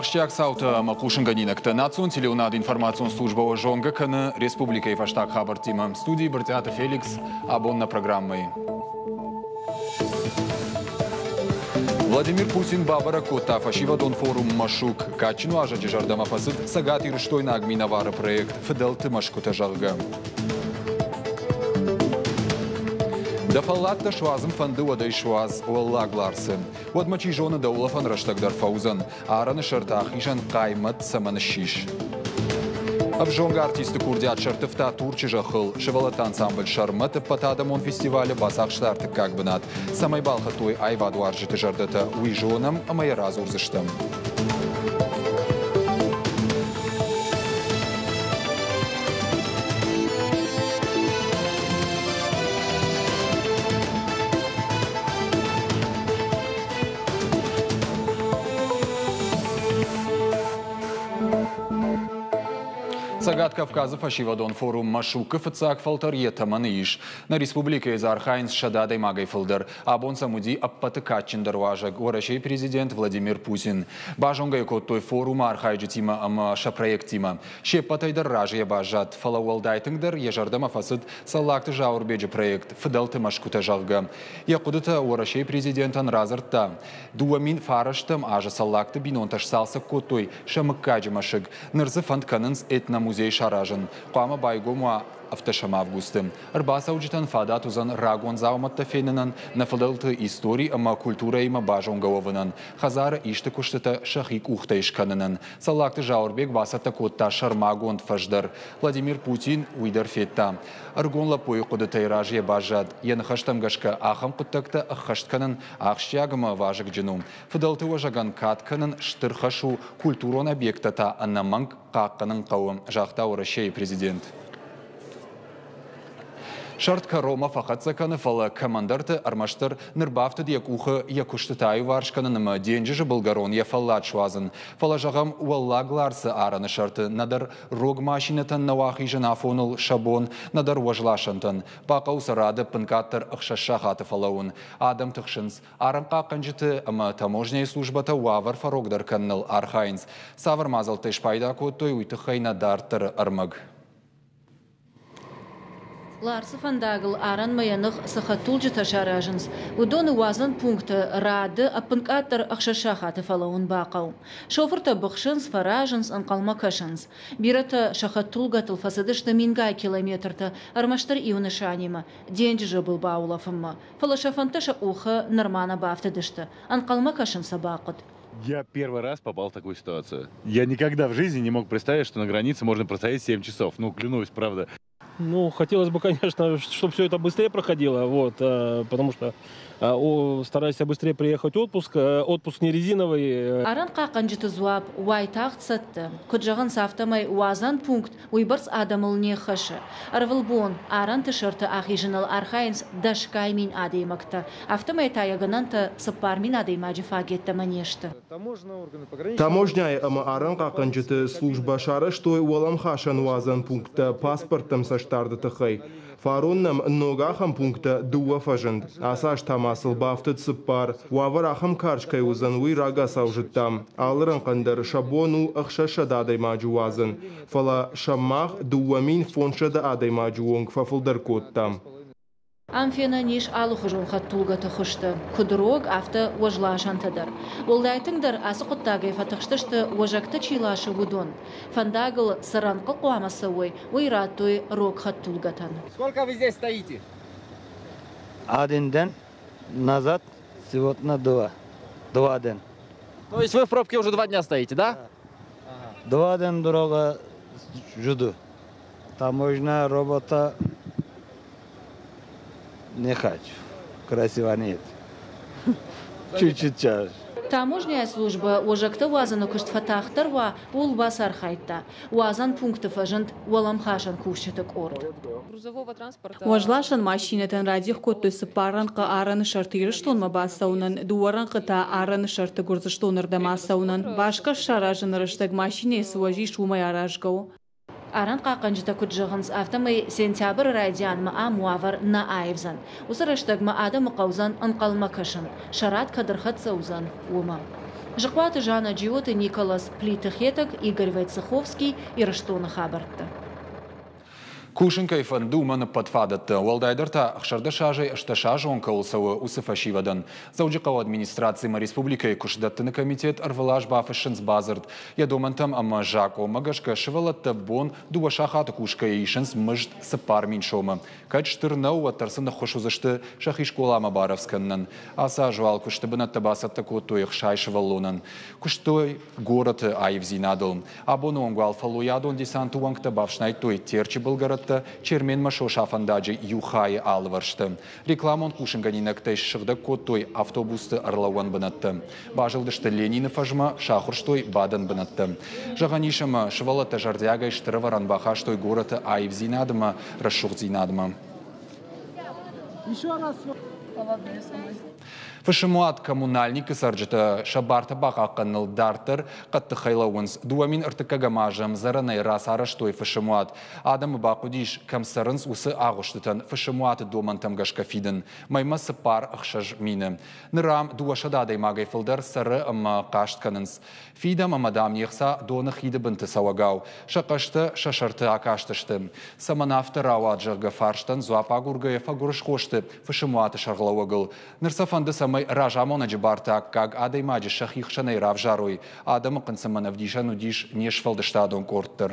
Ахсджиаг цаутӕ ӕмӕ хъусынгӕнинӕгтӕ национ телеуынады информацион службӕ уӕ зонгӕ кӕны республикӕйы фӕстаг хабӕрттимӕ. Студийы Брытъиаты Феликс абон нӕ программӕйы. Владимир Путин бабӕрӕг кодта фӕсивӕдон форум «Машук». Кадджын уазӕджы зӕрдӕмӕ фӕцыд цӕгатирыстойнаг минӕвары проект «Фыдӕлты мӕсгуытӕ», зӕгъгӕ. Дӕ фӕллад дӕ суадзын фӕнды, уӕд ӕй суадз Уӕллаг Ларсы. Уӕдмӕ чи зоны дӕ улӕфӕн рӕстӕг дӕр фӕуыдзӕн. Арӕны сӕрты ахизӕн хъаймӕт цӕмӕн ссис? Ӕвзонг артисты курдиат сӕрттывта Турчы зӕххыл. Сывӕллӕтты ансамбль «Сӕрмӕт» ӕппӕтадӕмон фестивалы бацахста ӕртыккаг бынат. Цӕмӕй балхӕдтой аивадуарзджыты зӕрдӕтӕ, уый зонӕм ӕмӕ йӕ радзурдзыстӕм. Цӕгат Кавказы фӕсивӕдон форум Машук-ы фыццаг фӕлтӕр йӕ тӕмӕны ис. Нӕ республикӕйы дзы архайынц 100 адӕймагӕй фылдӕр. Абон сӕм уыди ӕппӕты кадджындӕр уазӕг Уӕрӕсейы президент Владимир Путин. Базонгӕ кодтой форумы архайджытимӕ ӕмӕ сӕ проекттимӕ. Се ппӕтӕй дӕр разыйӕ баззад, фӕлӕ уӕлдай тынгдӕр йӕ зӕрдӕмӕ фӕцыд Цӕллагты Зауырбеджы проект «Фыдӕлты мӕсгуытӕ», зӕгъгӕ. Йӕ хъуыдытӕ Уӕрӕсейы президентӕн радзырдта. 2009 азы Цӕллагты бинонтӕ сцалцӕг кодтой сӕ мыггаджы мӕсыг. Ныр дзы фӕнд кӕнынц этномузей саразын. Хъуамӕ байгом уа 8 августы. Ӕрбацӕуджытӕн фадат уыдзӕн рагон дзаумӕттӕ фенынӕн, нӕ фыдӕлты истори ӕмӕ культурӕимӕ базонгӕ уӕвынӕн, хӕдзары исты куыстытӕ сӕхи къухтӕй скӕнынӕн. Цӕллагты Зауырбег бацӕттӕ кодта сӕрмагонд фӕз дӕр. Владимир Путин уый дӕр федта. Ӕрыгон лӕппуйы хъуыдытӕй разыйӕ баззад. Йӕ ныхӕстӕм гӕсгӕ, ахӕм хъуыддӕгтӕ ӕххӕст кӕнын ахсджиаг ӕмӕ вазыгджын у. Фыдӕлты уӕзӕгӕн кад кӕнын стыр хӕс у, культурон объекттӕ та ӕнӕмӕнг хъахъхъӕнын хъӕуы, загъта Уӕрӕсейы президент. Сӕрд кӕронмӕ фӕхӕццӕ кӕны, фӕлӕ кӕмӕндӕрты ӕрмӕстдӕр ныр бафтыд йӕ къухы йӕ куыстытӕ аиуварс кӕнын ӕмӕ денджызы былгӕрон йӕ фӕллад суадзын. Фӕлӕ, зӕгъӕм, Уӕллаг Ларсы арӕны сӕрты нӕдӕр рог машинӕтӕн нӕу ахизын афоныл сӕ бон, нӕдӕр уӕзласӕнтӕн. Бахъӕуы сӕ рады ӕппынкъаддӕр 6 сахаты фӕлӕууын. Адӕм тыхсынц. Арӕнхъахъхъӕнджыты ӕмӕ таможняйы службӕтӕ уавӕр фӕрогдӕр кӕныныл архайынц. Цавӕр мадзӕлттӕй спайда кодтой, уый тыххӕй нӕ дарддӕры ӕрмӕг. Ларсы фӕндагыл арӕнмӕ йӕ ных цы хӕдтулджытӕ саразынц, уыдоны уадзӕн пункты рады ӕппынкъаддӕр 6 сахаты фӕлӕууын бахъӕуы. Шофыртӕ быхсынц, фӕразынц, ӕнхъӕлмӕ кӕсынц. Бирӕтӕ сӕ хӕдтулгӕтыл фӕцыдысты мингай километртӕ ӕрмӕстдӕр иу нысанимӕ – денджызы был баулӕфынмӕ. Фӕлӕ сӕ фӕндтӕ сӕ къухы нырма нӕ бафтыдысты, ӕнхъӕлмӕ кӕсын сӕ бахъуыд. Я первый раз попал в такую ситуацию. Я никогда в жизни не мог представить, что на границе можно простоять 7 часов. Ну, клянусь, правда. Ну, хотелось бы, конечно, чтобы все это быстрее проходило, вот, потому что стараюсь быстрее приехать в отпуск. Отпуск не резиновый. Арӕнхъахъхъӕнджыты дзуапп уайтагъд цӕттӕ. Куыд зӕгъынц, афтӕмӕй уадзӕн пункт уыйбӕрц адӕмыл не ххӕсы. Ӕрвылбон арӕнты сӕрты ахизыныл архайынц дӕсгай мин адӕймӕгтӕ. Афтӕмӕй та йӕ гӕнӕнтӕ 4000 адӕймаджы фаг йеддӕмӕ не сты. Таможняйы ӕмӕ арӕнхъахъхъӕнджыты службӕ сарӕзтой уӕлӕмхасӕн уадзӕн пункттӕ паспорттӕм цӕстдарды тыххӕй. Фарон нӕм ног ахӕм пункттӕ дыууӕ фӕзынд. Ацы аз та ма сыл бафтыд цыппар. Уавӕр ахӕм карз кӕй уыдзӕн, уый рагацау зыдтам. Алы рӕнхъӕн дӕр сӕ бон у 600 адӕймаджы уадзын. Фӕлӕ сӕм мах 2500 адӕймаджы онг фӕфылдӕр кодтам. Ам фенӕн ис алыхуызон хӕдтулгӕты хуызты, куыд рог, афтӕ уӕзласӕнтӕ дӕр. Уӕлдай тынгдӕр ацы хъуыддагӕй фӕтыхстысты уӕзӕгтӕ чи ласы, уыдон. Фӕндагыл цы рӕнхъы хъуамӕ цӕуой, уый радтой рог хӕдтулгӕтӕн. Сколько вы здесь стоите? Один день назад, сегодня два. 2 день. То есть вы в пробке уже 2 дня стоите, да? 2 день дорога жду. Таможня работа не хочу. Красиво нет. Чуть-чуть час. Таможняйы службӕ уӕзӕгтӕ уадзыны куыст фӕтагъддӕр уа, ууыл бацархайдта. Уадзӕн пункты фӕзынд уӕлӕмхасӕн кусджыты къорд. Уӕзласӕн машинӕтӕн радих кодтой цыппар рӕнхъы арӕны сӕрты Ирыстонмӕ бацӕуынӕн, дыууӕ рӕнхъы та арӕны сӕрты Гуырдзыстоны рдӕм ацӕуынӕн. Басгӕрст саразыны рӕстӕг машинӕйы цы уӕз ис, уымӕй аразгӕ у. Арӕнхъахъхъӕнджытӕ куыд зӕгъынц, афтӕмӕй сентябры райдианмӕ ам уавӕр нӕ аивдзӕн. Уыцы рӕстӕгмӕ адӕмы хъӕудзӕн ӕнхъӕлмӕ кӕсын, сӕ рад кӕд ӕрхӕццӕ уыдзӕн, уымӕ. Зыхъуаты Жанна, Джиоты Николас, Плиты Хетӕг, Игорь Войцеховский, Ирыстоны хабӕрттӕ. Кусын кӕй фӕнды, уымӕн ӕппӕт фадӕттӕ, уӕлдайдӕр та 16 азӕй 18 азы кӕуыл цӕуы, уыцы фӕсивӕдӕн. Дзӕуджыхъӕуы администрациимӕ республикӕйы куыстдӕттыны комитет ӕрвылаз бафыссынц бадзырд. Йӕ домӕнтӕм ӕмӕ закъонмӕ гӕсгӕ сывӕллӕттӕ бон дыууӕ сахаты кусгӕйӕ исынц мызд 4000 сомы. Кӕд стыр нӕу, уӕддӕр сын ныххуыс уыдзысты сӕхи скъоламӕ барӕвдз кӕнынӕн. Ацы аз уал куысты бынӕттӕ бацӕттӕ кодтой 60 сывӕллонӕн. Куыстой горӕты аивдзинадыл. Абоны онг уал фӕллойадон десанты уӕнгтӕ бафснайдтой Терчы былгӕрӕттӕ, Черменмӕ соса фӕндаджы иу хайы алывӕрсты. Рекламон хъусынгӕнинӕгтӕй ссыгъдӕг кодтой автобусты ӕрлӕууӕн бынӕттӕ. Базылдысты Ленины фӕзмӕ, сахуырстой бадӕн бынӕттӕ. Зӕгъӕн ис, ӕмӕ сывӕллӕттӕ зӕрдиагӕй стыр ӕвӕрӕн бахастой горӕты аивдзинадмӕ, рӕсугъддзинадмӕ. Фысымуат коммунальникы цӕрджытӕ сӕ бартӕ бахъахъхъӕныныл дарддӕр хъӕддыхӕй лӕууынц. 2001 азы ӕмдзӕрӕнӕй рацарӕзтой фысымуат. Адӕмы бахъуыдис, кӕм цӕрынц, уыцы агъуыстытӕн фысымуаты домӕнтӕм гӕсгӕ фидын. Мӕймӕ 4-6 мины. Ныр ам 200 адӕймагӕй фылдӕр цӕры ӕмӕ хъаст кӕнынц. Фидӕм ӕмӕ, дам, не хца доны хиды бынты цӕуӕгау. Сӕ хъӕстӕ сӕ сӕрты акастысты. Цӕмӕн афтӕ рауад, зӕгъгӕ, фарстӕн дзуапп агургӕйӕ фӕгуырысхо сты фысымуаты сӕргълӕууӕгыл. Ныр сӕ фӕнды, цӕмӕй разамонӕджы барты аккаг адӕймаджы сӕхи хсӕнӕй равзарой. Адӕмы хъынцъымӕн ӕвдисӕн уыдис не сфӕлдыстадон къорд дӕр.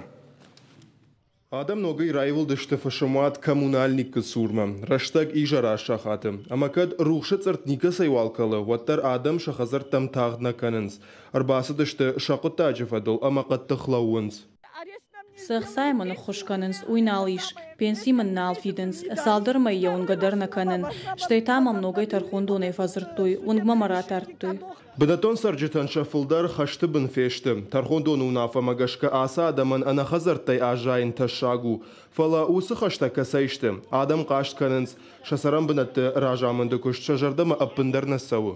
Адӕм ногӕй раивылдысты фысымуат Коммунальникы цурмӕ. Рӕстӕг изӕры сахаты. Ӕмӕ кӕд рухсы цъыртт никӕцӕйуал кӕлы, уӕддӕр адӕм сӕ хӕдзӕрттӕм тагъд нӕ кӕнынц. Ӕрбацыдысты сӕ хъуыддаджы фӕдыл ӕмӕ хъӕддых лӕууынц. Цы ӕхцайӕ мын ӕххуыс кӕнынц, уый нал ис. Пенси мын нал фидынц. Цалдӕр мӕй йӕ уынгӕ дӕр нӕ кӕнын. Стӕй та мӕм ногӕй тӕрхондонӕй фӕдзырдтой, уынгмӕ мӕ ратардтой. Бынӕттон цӕрджытӕн сӕ фылдӕр хӕсты бын фесты. Тӕрхондоны уынаффӕмӕ гӕсгӕ ацы адӕмӕн ӕнӕхӕдзӕрттӕй аззайын тӕссаг у. Фӕлӕ уыцы хӕстӕ кӕцӕй сты? Адӕм хъаст кӕнынц, сӕ цӕрӕнбынӕтты разамынды куыст сӕ зӕрдӕмӕ ӕппындӕр нӕ цӕуы.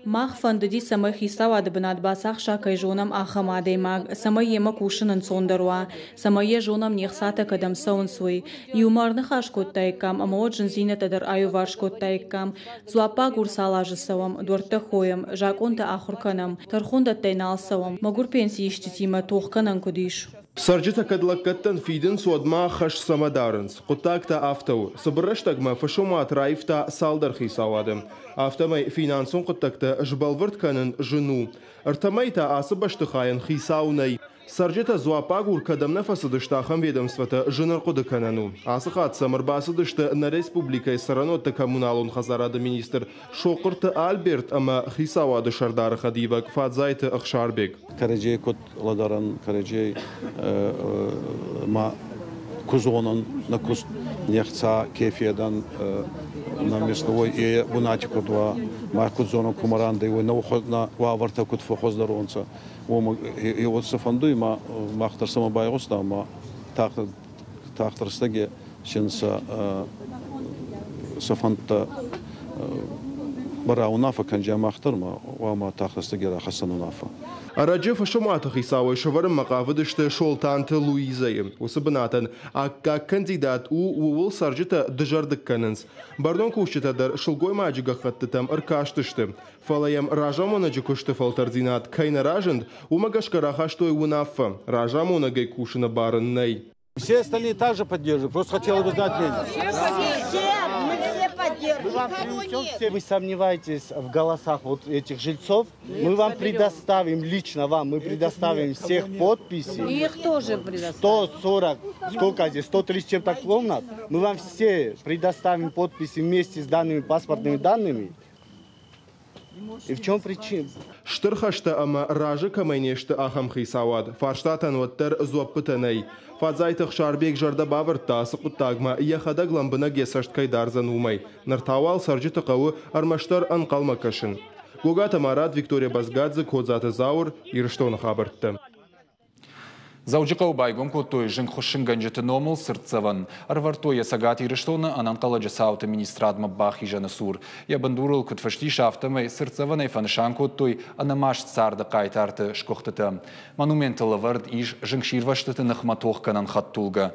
Мах фӕндыди, цӕмӕй хицауады бынат бацахса, кӕй зонӕм, ахӕм адӕймаг, цӕмӕй йемӕ кусын ӕнцондӕр уа, цӕмӕй йӕ зонӕм, не хцатӕ кӕдӕм цӕуынц, уый. Иумӕ ӕрныхас кодтаиккам ӕмӕ уӕд зындзинӕдтӕ дӕр аиуварс кодтаиккам. Дзуаппагур цал азы цӕуӕм, дуӕрттӕ хойӕм, закъонтӕ ахуыр кӕнӕм, тӕрхондӕттӕй нал цӕуӕм, мӕгуыр пенсиисджытимӕ тох кӕнӕн куыд ис? Цӕрджытӕ кӕд лӕггӕдтӕн фидынц, уӕд ма хӕс цӕмӕ дарынц? Хъуыддаг та афтӕ у. Цыбыр рӕстӕгмӕ фысымуат раивта цалдӕр хицауады. Афтӕмӕй финансон хъуыддӕгтӕ сбӕлвырд кӕнын зын у. Ӕртӕмӕй та ацы бӕстыхайӕн хицау нӕй. Цӕрджытӕ дзуаппагур кӕдӕм нӕ фӕцыдысты, ахӕм ведомствотӕ зын ӕрхъуыды кӕнӕн у. Ацы хатт сӕм ӕрбацыдысты нӕ республикӕйы цӕрӕнуӕтты коммуналон хӕдзарады министр Сохъуырты Альберт ӕмӕ хицауады сӕрдары хӕдивӕг Фадзайты Ӕхсарбег. Кӕрӕдзийы куыд лӕдӕрӕн, кӕрӕдзийы ма ку зонӕн, нӕ куст не хца ке федӕн, нӕ мясной е бунати куд уа, мах куд зонӕн, кумӕ рандӕй уой, нӕ уавӕртӕ куд фӕххуӕздӕр уонцӕ, уомӕ е сӕ фӕндуй, ма мах дӕр сӕмӕ байгъустам, ма тагъд тагъд рӕстӕги син сӕ сӕ фӕндтӕ рауынаффӕ кӕнджа мах дӕр ма уама тагъд рӕстӕги рахӕссӕн уынаффӕ. Ӕрӕджы фысымуаты хицауӕй сӕвӕрынмӕ хъавыдысты Солтанты Луизӕйы. Уыцы бынатӕн аккаг кандидат у, ууыл цӕрджытӕ дызӕрдыг кӕнынц. Бӕрнон кусджытӕ дӕр сылгоймаджы гӕххӕттытӕм ӕркастысты. Фӕлӕ йӕм разамонӕджы куысты фӕлтӕрддзинад кӕй нӕ разынд, уымӕ гӕсгӕ рахастой уынаффӕ. Разамонӕгӕй кусыны бар ын нӕй. Все остальные также поддерживают. Просто хотела бы знать мнение. Все, мы все поддерживаем. Вы сомневаетесь в голосах вот этих жильцов? Мы вам предоставим, лично вам, мы предоставим всех подписи. И их тоже предоставим. 140, сколько здесь, 130 чем-то комнат. Мы вам все предоставим подписи вместе с данными паспортными данными. И в чем причина? Стыр хӕстӕ ӕмӕ разы кӕмӕй не сты, ахӕм хицауад. Фарстатӕн уӕддӕр дзуӕппытӕ нӕй. Фадзайты Ӕхсарбег зӕрдӕ бавӕрдта, ацы хъуыддагмӕ йӕхӕдӕг лӕмбынӕг йӕ цӕст кӕй дардзӕн, уымӕй. Ныр та уал цӕрджыты хъӕуы ӕрмӕстдӕр ӕнхъӕлмӕ кӕсын. Гогаты Марат, Виктория Базгадзе, Кодзаты Зауыр, Ирыстоны хабӕрттӕ. Дзӕуджыхъӕуы байгом кодтой зынгхуыссынгӕнджыты номыл цыртдзӕвӕн. Ӕрывӕрдтой йӕ Цӕгат Ирыстоны ӕнӕнхъӕлӕджы цауты министрадмӕ бахизӕны цур. Йӕ бындурыл куыд фыст ис, афтӕмӕй цыртдзӕвӕнӕй фӕнысан кодтой ӕнӕмаст царды хъайтарты сгуыхтытӕ. Монументыл ӕвӕрд ис зынгсирвӕзтыты ныхмӕ тохгӕнӕн хӕдтулгӕ.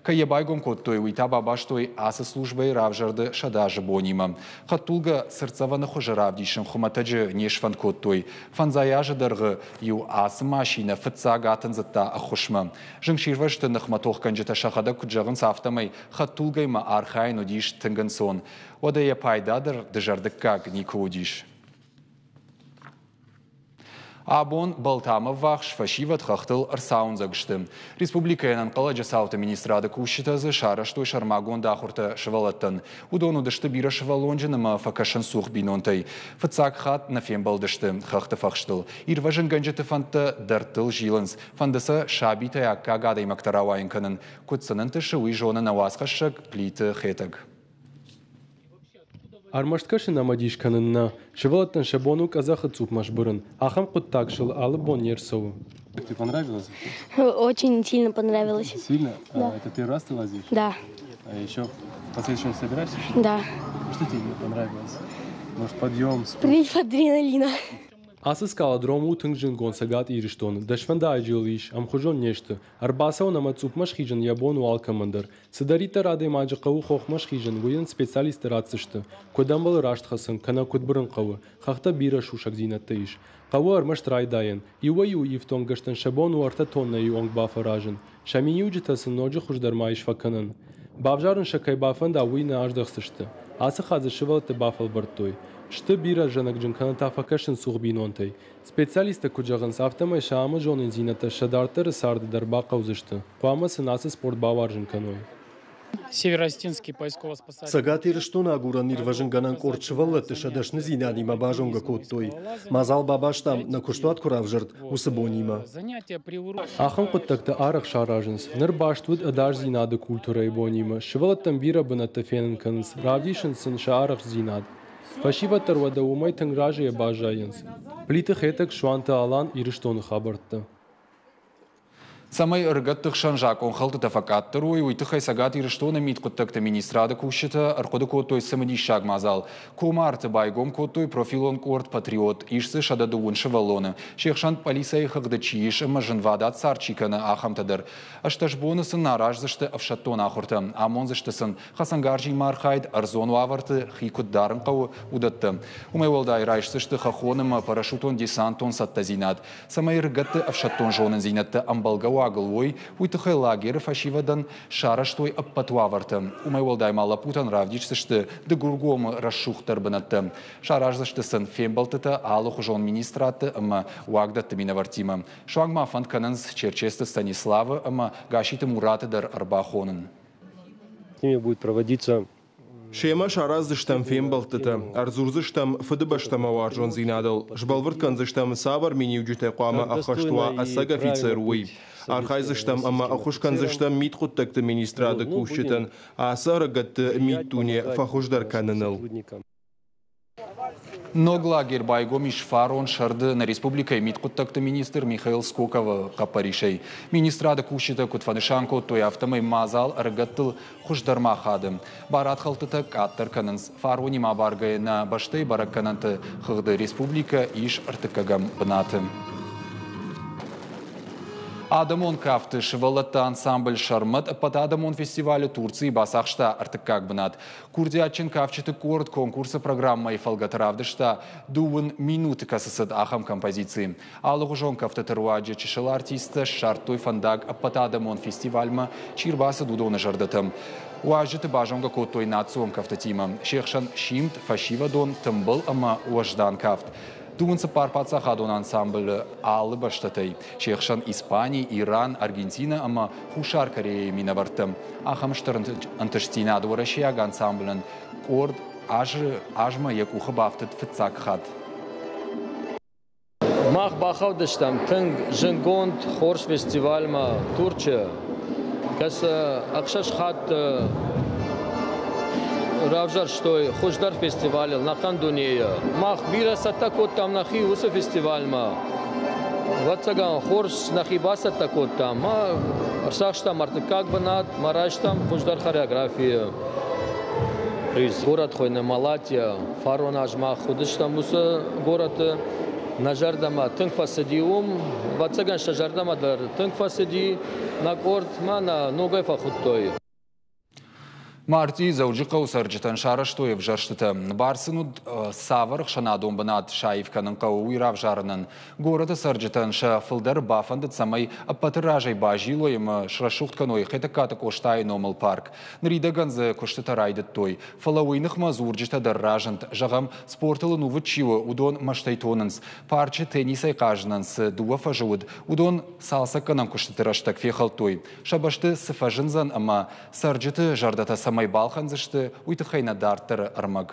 Кӕй йӕ байгом кодтой, уый та бабастой ацы службӕйы равзӕрды 100 азы бонимӕ. Хӕдтулгӕ цыртдзӕвӕны хуызы равдисын хуымӕтӕджы не сфӕнд кодтой. Фӕндзай азы дӕргъы иу ацы машинӕ фыццаг атындзыдта ӕххуысмӕ. Зынгсирвӕзты ныхмӕ тохгӕнджытӕ сӕхӕдӕг куыд зӕгъынц, афтӕмӕй хӕдтулгӕимӕ архайын уыдис тынг ӕнцон. Уӕдӕ йӕ пайда дӕр дызӕрдыггаг никуы уыдис. Абон Балтамӕ ввахс фӕсивӕд хӕхтыл ӕрцауындзӕг сты. Республикӕйӕн ӕнхъӕлӕджы цауты министрады кусджытӕ дзы сарӕзтой сӕрмагонд ахуыртӕ сывӕллӕттӕн. Уыдон уыдысты бирӕсывӕллонджын ӕмӕ фӕкӕсынцух бинонтӕй. Фыццаг хатт нӕ фембӕлдысты хӕхты фӕхстыл. Ирвӕзынгӕнджыты фӕндтӕ дӕрдтыл зилынц. Фӕнды сӕ сабитӕй аккаг адӕймӕгтӕ рауайын кӕнын. Куыд сын ӕнтысы, уый зоны нӕ уацхӕссӕг Плиты Хетӕг. Ӕрмӕст кӕсын ӕмӕ дис кӕнын нӕ, сывӕллӕттӕн сӕ бон у къӕдзӕхы цъупмӕ сбырын. Ахӕм хъуыддаг сыл алы бон не рцӕуы. Тебе понравилось? Очень сильно понравилось. Сильно? Да. А это первый раз ты лазишь? Да. А еще в последующем собираешься? Да. Что тебе понравилось? Может, подъем? Спуск? Прилив адреналина. Ацы скалодром у тынг зындгонд Цӕгат Ирыстоны. Дӕс фӕндаджы йыл ис, ӕмхуызон не сты. Ӕрбацӕуын ӕмӕ цъупмӕ схизын йӕ бон у алкӕмӕн дӕр. Цыдӕриддӕр адӕймаджы хъӕуы хохмӕ схизын, уый йын специалисттӕ ратдзысты. Куыд ӕмбӕлы раст хӕцын, кӕнӕ куыд бырын хъӕуы, хӕхтӕ бирӕ сусӕгдзинӕдтӕ ис. Хъӕуы ӕрмӕст райдайӕн. Иуӕй-иу ифтонггӕрзтӕн сӕ бон у ӕртӕ тоннӕйы онг бафӕразын. Сӕ миниуджытӕ сын ноджы хуыздӕр ма ис фӕкӕнӕн. Бавзарын сӕ кӕй бафӕнда, уый нӕ аздӕхдзысты. Ацы хатт дзы сывӕллӕтты бафӕлвӕрдтой. Сты бирӕ зӕнӕгджын кӕнӕ та фӕкӕсынц цух бинонтӕй. Специалисттӕ куыд зӕгъынц, афтӕмӕй сӕ амы зонындзинӕдтӕ сӕ дарддӕры царды дӕр бахъӕудзысты. Хъуамӕ сын ацы спорт бауарзын кӕной. Цӕгат Ирыстоны агурӕн-ирвӕзынгӕнӕн къорд сывӕллӕтты сӕ дӕсныдзинадимӕ базонгӕ кодтой. Мадзал бабастам, нӕ куыстуат куы равзӕрд, уыцы бонимӕ. Ахӕм хъуыддӕгтӕ арӕх саразынц. Ныр баст уыд ӕдасдзинады культурӕйы бонимӕ. Сывӕллӕттӕн бирӕ бынӕттӕ фенын кӕнынц, равдисынц сын сӕ арӕхстдзинад. Фӕсивӕд дӕр уӕдӕ уымӕй тынг разыйӕ баззайынц. Плиты Хетӕг, Суанты Алан, Ирыстоны хабӕрттӕ. Цӕмӕй ӕрыгӕтты хсӕн закъонхӕлдтытӕ фӕкъаддӕр уой, уый тыххӕй Цӕгат Ирыстоны мидхъуыддӕгты министрады кусджытӕ ӕрхъуыды кодтой цымыдисаг мадзал. Комарты байгом кодтой профилон къорд «Патриот». Ис дзы 130 сывӕллоны. Се хсӕн пъӕлицӕйы хыгъды чи ис ӕмӕ зынвадат цард чи кӕны, ахӕмтӕ дӕр. 18 боны сын араздзысты ӕфсӕддон ахуыртӕ, амондзысты сын хӕцӕнгарзимӕ архайд, ӕрдзон уавӕрты хи куыд дарын хъӕуы, уыдӕттӕ. Уымӕй уӕлдай райсдзысты хӕххон ӕмӕ парашютон-десантон цӕттӕдзинад. Цӕмӕй ӕрыгӕтты ӕфсӕддон зонындзинӕдтӕ ӕмбӕлгӕ уагыл уой, уый тыххӕй лагеры фӕсивӕдӕн сарӕзтой ӕппӕт уавӕртӕ. Уымӕй уӕлдай ма лӕппутӕн равдисдзысты Дыгургомы рӕсугъддӕр бынӕттӕ. Сараздзысты сын фембӕлдтытӕ алыхуызон министрадты ӕмӕ уагдӕтты минӕвӕрттимӕ. Суанг ма фӕнд кӕнынц Черчесты Станиславы ӕмӕ Гасситы Мураты дӕр ӕрбахонын. С ними будет проводиться Семӕ сараздзыстӕм фембӕлдтытӕ, ӕрдзурдзыстӕм Фыдыбӕстӕмӕ уарзондзинадыл, сбӕлвырд кӕндзыстӕм, цавӕр миниуджытӕ хъуамӕ ӕххӕст уа ӕцӕг офицер, уый. Архайдзыстӕм ӕмӕ ӕххуыс кӕндзыстӕм мидхъуыддӕгты министрады кусджытӕн ацы ӕрыгӕтты миддуне фӕхуыздӕр кӕныныл. Ног лагерь байгом ис фарон сӕрды нӕ республикӕйы мидхъуыддӕгты министр Михаил Скоковы хъӕппӕрисӕй. Министрады кусджытӕ куыд фӕнысан кодтой, афтӕмӕй мадзал ӕрыгӕттыл хуыздӕрмӕ ахады. Барадхӕлдтытӕ къаддӕр кӕнынц. Фаронимӕ абаргӕйӕ нӕ бӕстӕйы бӕрӕггӕнӕнты хыгъды республикӕ ис ӕртыккӕгӕм бынаты. Адӕмон кафты сывӕллӕтты ансамбль «Сӕрмӕт» ӕппӕтадӕмон фестивалы Турцийы бацахста ӕртыккаг бынат. Курдиатджын кафджыты къорд конкурсы программӕйы фӕлгӕты равдыста дыууын минуты кӕцы цыд, ахӕм композици. Алыгъуызон кӕфтыты руаджы чысыл артисттӕ ссардтой фӕндаг ӕппӕтадӕмон фестивальмӕ, чи рбацыд, уыдоны зӕрдӕтӕм. Уазджыты базонгӕ кодтой национ кӕфтытимӕ. Се хсӕн симд, фӕсивӕдон, тымбыл ӕмӕ уӕздан кафт. Дыууын цыппар паддзахадон ансамблы алы бӕстӕтӕй, се хсӕн Испани, Иран, Аргентинӕ ӕмӕ Хуссар Кореяйы минӕвӕрттӕ. Ахӕм стыр ӕнтыстдзинад уӕрӕсейаг ансамблӕн къорд азы азмӕ йӕ къухы бафтыд фыццаг хатт. Мах бахаудыстӕм тынг зындгонд хорз фестивальмӕ Турчы, кӕцы ӕхсӕз хатты равзӕрстой хуыздӕр фестивалыл нӕхъӕн дунейы. Мах бирӕ цӕттӕ кодтам нӕхи уыцы фестивальмӕ. Ӕвӕццӕгӕн, хорз нӕхи бацӕттӕ кодтам. Ма ӕрцахстам ӕртыккаг бынат, ма райстам хуыздӕр хореографийы приз. Горӕт хуыйны Малатия. Фарон аз мах уыдыстӕм уыцы горӕты. Нӕ зӕрдӕмӕ тынг фӕцыди уым. Ӕвӕццӕгӕн, сӕ зӕрдӕмӕ дӕр тынг фӕцыди. Нӕ къорд ма нӕ ногӕй фӕхуыдтой. Мартъийы Дзӕуджыхъӕуы цӕрджытӕн сарӕзтой ӕвзӕрстытӕ. Бар сын уыд, цавӕр ӕхсӕнадон бынат саив кӕнын хъӕуы, уый равзарынӕн. Горӕты цӕрджытӕн сӕ фылдӕр бафӕндыд, цӕмӕй ӕппӕты разӕй базилой ӕмӕ срӕсугъд кӕной Хетӕгкаты Къостайы номыл парк. Ныридӕгӕн дзы куыстытӕ райдыдтой. Фӕлӕ уый ныхмӕ дзурджытӕ дӕр разынд. Зӕгъӕм, спортыл ӕнувыд чи у, уыдон мӕстӕй тонынц. Парчы теннисӕй хъазынӕн цы дыууӕ фӕзы уыд, уыдон цалцӕггӕнӕн куыстыты рӕстӕг фехӕлдтой. Сӕ бӕсты цы фӕзындзӕн ӕмӕ цӕрджыты зӕрдӕтӕ цӕмӕй балхӕндзысты, уый тыххӕй нӕ дарддӕры ӕрмӕг.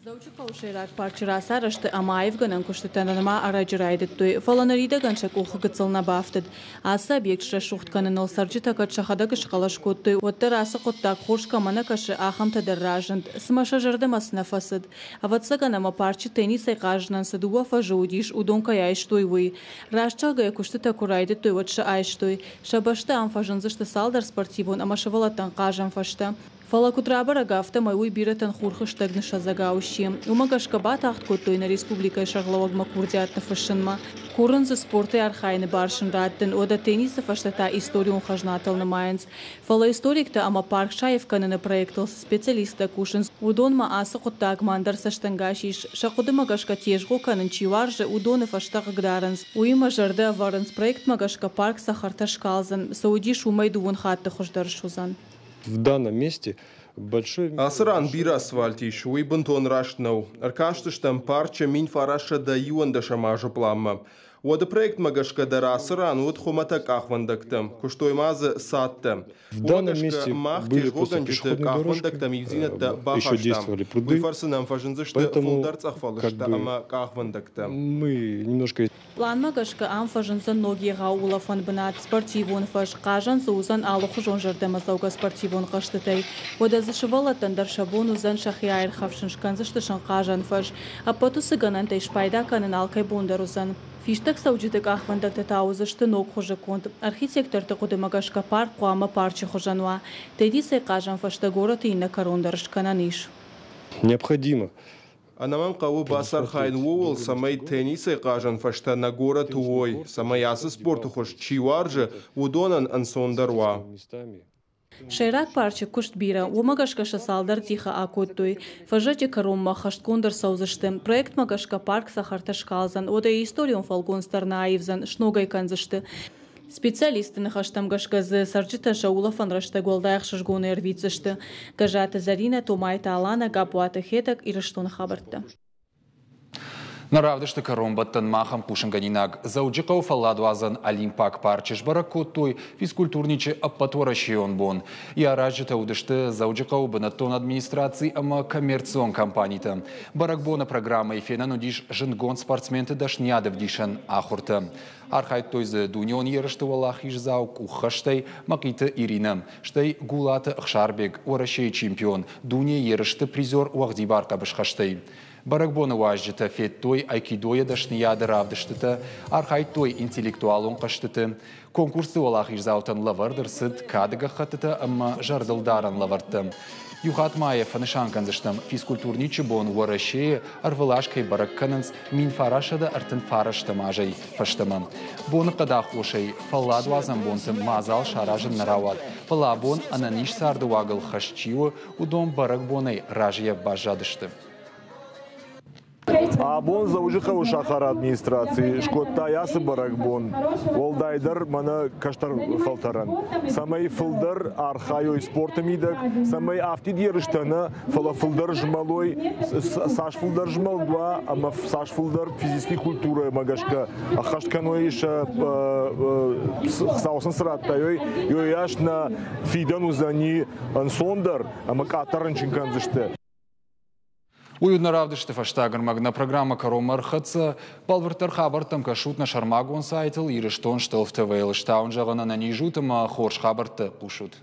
Дзӕуджыхъӕуы сӕйраг парчы рацарӕзты ӕмӕ аивгӕнӕн куыстытӕ нырма ӕрӕджы райдыдтой, фӕлӕ ныридӕгӕн сӕ къухы гыццыл нӕ бафтыд. Ацы объект срӕсугъд кӕныныл цӕрджытӕ кӕд сӕхӕдӕг схъӕлӕс кодтой, уӕддӕр ацы хъуыддаг хорз кӕмӕ нӕ кӕсы, ахӕмтӕ дӕр разынд. Цымӕ сӕ зӕрдӕмӕ цы нӕ фӕцыд? Ӕвӕццӕгӕн ӕмӕ парчы теннисӕй хъазынӕн цы дыууӕ фӕзы уыдис, уыдон кӕй айстой, уый. Раст зӕгъгӕйӕ, куыстытӕ куы райдыдтой, уӕд сӕ айстой. Сӕ бӕсты ам фӕзындзысты цалдӕр спортивон ӕмӕ сывӕллӕттӕн хъазӕн фӕзтӕ. Фӕлӕ куыд рабӕрӕг, афтӕмӕй уый бирӕтӕн хурхыстӕг ныссадзӕгау сси. Уымӕ гӕсгӕ батагъд кодтой нӕ республикӕйы сӕргълӕууӕгмӕ курдиат ныффыссынмӕ. Курын дзы спортӕй архайыны бар сын раттын, уӕдӕ теннисы фӕстӕ та историон хӕзнатыл нымайынц. Фӕлӕ историктӕ ӕмӕ парк саив кӕныны проектыл цы специалисттӕ кусынц, уыдонмӕ ацы хъуыддагмӕ ӕндӕр цӕстӕнгас ис. Сӕ хъуыдымӕ гӕсгӕ тезгъо кӕнын чи уарзы, уыдоны фӕстӕ хъыгдарынц. Уыимӕ зӕрдӕ ӕвӕрынц, проектмӕ гӕсгӕ парк цӕхӕртӕ скалдзӕн, цы уыдис, уымӕй дыууын хатты хуыздӕр суыдзӕн. В данном месте большой... Ацы ран бирӕ асфальт ис, уый бынтон раст нӕу. Ӕркастыстӕм парчы 1911 азы пъланмӕ. Уӕды проектмӕ гӕсгӕ дӕр ацы ран уыд хуымӕтӕг къахвӕндӕгтӕ, куыстой ма дзы цадтӕ. В данном месте мах были просто тезгъогӕнджыты пешеходные къахвӕндӕгтӕм ивдзинӕдтӕ еще бахастам. Действовали пруды. Уый фӕрцы нӕм фӕзындзысты Поэтому фылдӕр как цъӕхфӕлыстӕ бы ӕмӕ къахвӕндӕгтӕ. Мы немножко Пъланмӕ гӕсгӕ ам фӕзындзӕн ног егъау улӕфӕн бынат, спортивон фӕз, хъазӕн дзы уыдзӕн алыхуызон зӕрдӕмӕдзӕугӕ спортивон хъӕзтытӕй. Уӕдӕ дзы сывӕллӕттӕн дӕр сӕ бон уыдзӕн сӕхи аирхӕфсын, скӕндзысты сын хъазӕн фӕз. Ӕппӕт уыцы гӕнӕнтӕй спайда кӕнын алкӕй бон дӕр уыдзӕн. Фистӕгцӕуджыты къахвӕндӕгтӕ та уыдзысты ног хуызы конд. Архитекторты хъуыдымӕ гӕсгӕ парк хъуамӕ парчы хуызӕн уа. Тедисӕй хъазӕн фӕстӕ горӕты иннӕ кӕрон дӕр скӕнӕн ис. Необходимо Ӕнӕмӕнг хъӕуы бацархайын ууыл, цӕмӕй теннисӕй хъазӕн фӕзтӕ нӕ горӕты уой, цӕмӕй ацы спорты хуыз чи уарзы, уыдонӕн ӕнцондӕр уа. Сӕйраг парчы куыст бирӕ, уымӕ гӕсгӕ сӕ цалдӕр тихы акодтой. Фӕззӕджы кӕронмӕ хӕстгонд ӕрцӕудзысты. Проектмӕ гӕсгӕ парк цӕхӕртӕ скалдзӕн, уӕдӕ йӕ историон фӕлгонц дӕр нӕ аивдзӕн, сног ӕй кӕндзысты. Специалистты ныхӕстӕм гӕсгӕ дзы цӕрджытӕ сӕ улӕфӕн рӕстӕг уӕлдай ӕхсызгонӕй ӕрвитдзысты. Гӕззаты Зӕринӕ, Томайты Аланӕ, Гаппуаты Хетӕг, Ирыстоны хабӕрттӕ. Нӕ равдысты кӕронбӕттӕн махӕн хъусынгӕнинаг Дзӕуджыхъӕуы фӕлладуадзӕн Олимпаг парчы сбӕрӕг кодтой физкультурничы ӕппӕтуӕрӕсейон бон. Йӕ аразджытӕ уыдысты Дзӕуджыхъӕуы бынӕттон администраци ӕмӕ коммерцион компанитӕ. Бӕрӕгбоны программӕйы фенӕн уыдис зындгонд спортсменты дӕсныйадӕвдисӕн ахуыртӕ. Архайдтой дзы дунеон ерысты уӕлахиздзау къуххӕстӕй Мӕхъиты Иринӕ, стӕй Гулаты Ӕхсарбег, Уӕрӕсейы чемпион, дунейы ерысты призер уӕгъдибар хъӕбысхӕстӕй. Бӕрӕгбоны уазджытӕ федтой айкидойы дӕсныйады равдыстытӕ, архайдтой интеллектуалон хъӕзтыты. Конкурсты уӕлахиздзаутӕн лӕвӕрд ӕрцыд кады гӕххӕттытӕ ӕмӕ зӕрдылдарӕн лӕвӕрттӕ. Иу хатт ма йӕ фӕнысан кӕндзыстӕм, физкультурничы бон Уӕрӕсейы ӕрвылаз кӕй бӕрӕг кӕнынц 1939 азӕй фӕстӕмӕ. Боныхъӕды аххосӕй фӕлладуадзӕн бонты мадзал саразын нӕ рауад, фӕлӕ абон ӕнӕниз царды уагыл хӕст чи у, уыдон бӕрӕгбонӕй разыйӕ баззадысты. Абон Дзӕуджыхъӕуы сахары администраци скодта ацы бӕрӕгбон, уӕлдайдӕр мӕнӕ кӕстӕр фӕлтӕрӕн, цӕмӕй фылдӕр архайой спорты мидӕг, цӕмӕй афтид ерыстӕ нӕ, фӕлӕ фылдӕр змӕлой, цас фылдӕр змӕлд уа ӕмӕ цас фылдӕр физический культурӕмӕ гӕсгӕ ӕххӕст кӕной сӕ Хуыцау сын цы радта, уыйас нӕ фидӕн уыдзӕни ӕнцондӕр ӕмӕ къаддӕр рынчын кӕндзысты. Уый уыд нӕ равдысты фӕстаг ӕрмӕг. Нӕ программӕ кӕронмӕ ӕрхӕццӕ. Бӕлвырддӕр хабӕрттӕм кӕсут нӕ сӕрмагонд сайтыл Ирыстон Штелф ТВ-йыл. Стауын зӕгъын ӕнӕниз ут ӕмӕ хорз хабӕрттӕ хъусут.